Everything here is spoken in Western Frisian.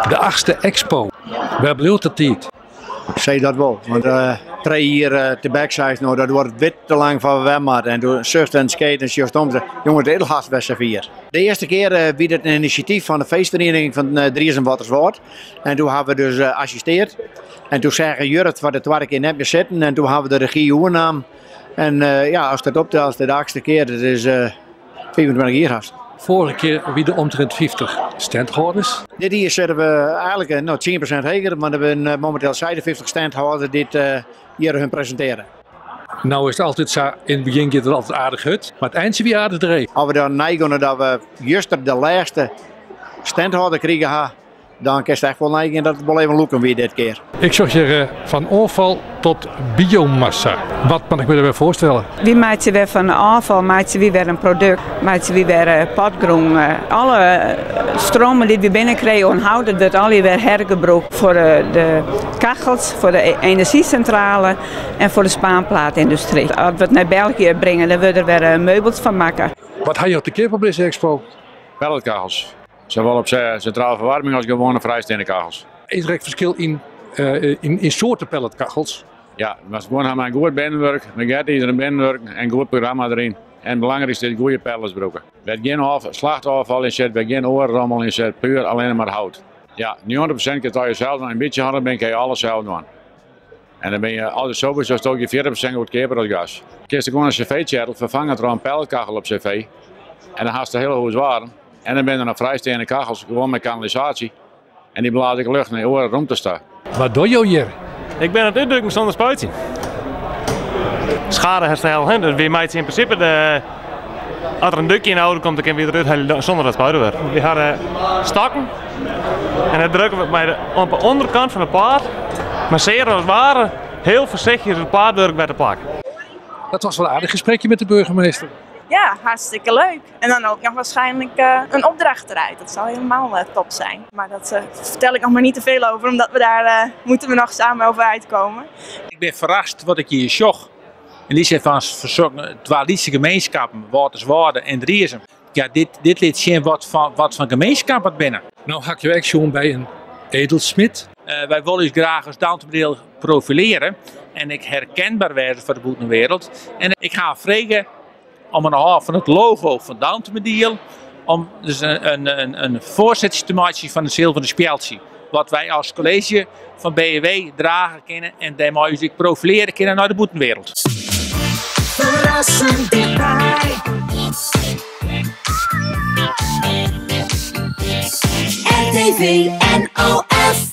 De achtste Expo. Wêr bliuwt de tiid? Sei dat wol, want 3 jier tebek sei no, dat duorret wit te lang foar we wer moatte. En doe suchte en skeet en sjochst om, jonges, it is hast wer safier. De earste kear wie dit in inisjatyf fan de feestferiening fan Driezum Wâlterswâld. En doe hawwe we dus assisteard. En doe seagen Jurrit foar de twadde kear net mear sitten en doe hawwe we de regy oernaam. En ja, ast it optelst, de achtste kear, dat is 25 jier hast. Foarige kear wie der omtrint 50 standhâlders. Dit jier sitte we eigentlik no, 10% heger, mar der binne mominteel 56 standhâlders dy't hjir hun presintearje. No is it altyd sa, yn it begjin giet it altyd aardich hurd, mar it eintsje wie aardich dreech. As we dan neigean dat we juster de lêste standhâlder krigen ha, dan kinst echt wol neigean dat it wol even lûken wie dit kear. Ik sjoch hjir fan ôffal tot biomassa. Wat moat ik my dêrby foarstelle? Wy meitsje wer fan ôffal meitsje wy wer in produkt, meitsje wy wer potgrûn. Alle stromen dy't wy binnenkrijge oan hout, dat wurdt allegear wer hergebrûkt foar de kachels, foar de enerzjysintrale en foar de spaanplaatindustry. As we it nei België bringe, dan wurde der wer meubels fan makke. Wat ha jo te keap op dizze expo? Pelletkachels. Sawol op sintrale ferwaarming as gewoane frijsteande kachels. Is der ek ferskil yn soarten pelletkachels? Ja, mar gewoan ha mei in goed binnenwurk, mei getizeren binnenwurk en goed programma deryn. En it belangrykste is goede pellets brûke. Wêr't gjin slachtôffal yn sit, wêr't gjin oare rommel yn sit, puer allinne mar hout. Ja, 90% kin je sels dwaan. In bytsje handich bin, kin je alles sels dwaan. En dan binne je altyd sowieso in stikje 40% goedkeaper as gas. Kinst gewoan in cv-tsjettel ferfange troch in pelletkachel op cv. En dan hast de hiele hûs waarm. En dan binne der noch frijsteande kachels, gewoan mei kanalisaasje. En dy blaze ek lucht nei oare romtes ta. Wat dogge jo hjir? Ik bin oan it útdrukken sûnder spuitsjen. Schadeherstel, hè? Dus wy meitsje yn prinsipe de, as der in dukje yn de auto komt, dan kinne wy derút helje sûnder dat spuite wurdt. Wy hawwe stokken en dan drukke we mei de, op de ûnderkant fan de plaat, massearje as it ware, hiel foarsichtich it plaatwurk wer te plak. Dat was wel een aardig gesprekje met de burgemeester. Ja, hartstikke leuk. En dan ook nog waarschijnlijk een opdracht eruit. Dat zal helemaal top zijn. Maar dat vertel ik nog maar niet te veel over, omdat we daar moeten we nog samen over uitkomen. Ik bin ferrast wat ik hjir sjoch. Yn dy sin fan twa lytse gemienskippen, Wâlterswâlde en Driezum. Ja, dit lit sjen wat foar gemienskip it binne. No ha ik jo ek sjoen by in edelsmid. Wy wolle ús graach as Dantumadiel profilearje en ek herkenber wêze foar de bûtenwereld. En ik ha frege om oan de hân fan it logo fan Dantumadiel om dus in foarsetsje te meitsjen fan in silveren spjeldsje. Wat wy as kolleezje fan BW drage kinne en dêrmei ús ek profilearje kinne nei de bûtenwereld. Ferrassend tichtby. RTV NOF.